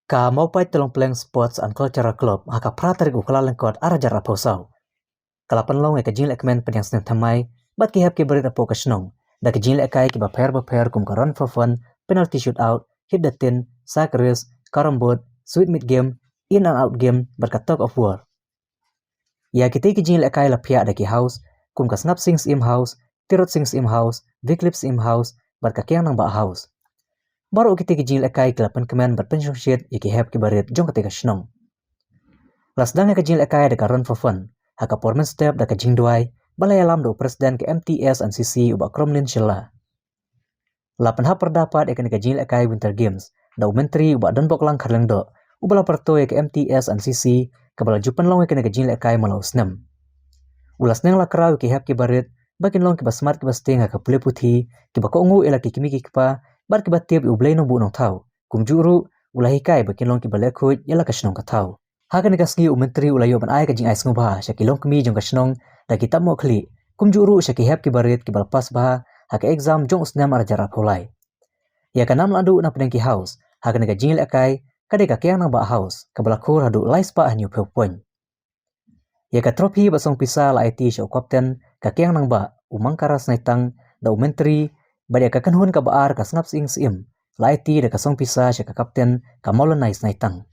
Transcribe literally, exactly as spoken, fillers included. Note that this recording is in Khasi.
Ka Mawpait Tylongpleng Sports and Cultural Club ha ka phra tarik u Kyllalyngkot ar hajar arphew saw ka la pynlong ïa ka jinglehkmen pynïaid snem thymmai bad ki hep ki barit hapoh ka shnong da ki jinglehkai kiba pher bapher kum ka run for fun, penalty shootout, hit the tin, sack race, carrom board, sweet meat game, in and out game bad ka tug of war. Ïa kitei ki jinglehkai la phiah da ki house kum ka Sngap Sing Syiem House, Tirot Sing Syiem House, Wycliffe Syiem House bad ka Kiang Nangbah House. Baroh kitei ki jinglehkai ki la pynkmen bad pynshongshit ïa ki hep ki barit jong katei ka shnong. La sdang ïa ka jinglehkai da ka run for fun ha ka por mynstep da ka jingduwai ba la ïalam da u president ka M T S and C C u Bah Cromlin Shylla. La pynhap pyrda pat ïa kane ka jinglehkai Winter Games da u Myntri u Bah Donboklang Kharlyngdoh, uba la pyrto ïa ka M T S and C C kaba la ju pynlong ïa kane ka jinglehkai man la u snem. U la sneng la kraw ïa ki hep ki barit ba kin long kiba smat kiba sting ha ka pule puthi, kiba kohnguh ïa la ki kmie ki kpa bad kiba tip ïa U Blei Nongbuh Nongthaw. Kumjuh ruh u la hikai ba kin long kiba leh khuid ïa la ka shnong ka thaw. Ha kane ka sngi u Myntri u la ïoh ban ai ka jingai sngewbha sha ki longkmie jong ka shnong da ki tap mohkhlieh, kumjuh ruh sha ki hep ki barit kiba la pass bha ha ka exam jong u snem ar hajar arphew lai. Ïa ka nam la duh na pdeng ki house ha kane ka jinglehkai ka dei ka Kiang Nangbah House kaba la khur haduh lai spah hynñiewphew point. Ïa ka trophy bad song pisa la aiti sha u kapten ka Kiang Nangbah, u Mangkara Snaitang, da u Myntri, bad ïa ka kynhun kaba ar ka Sngap Sing Syiem la aiti da ka song pisa sha ka kapten ka Mawlynai Snaitang.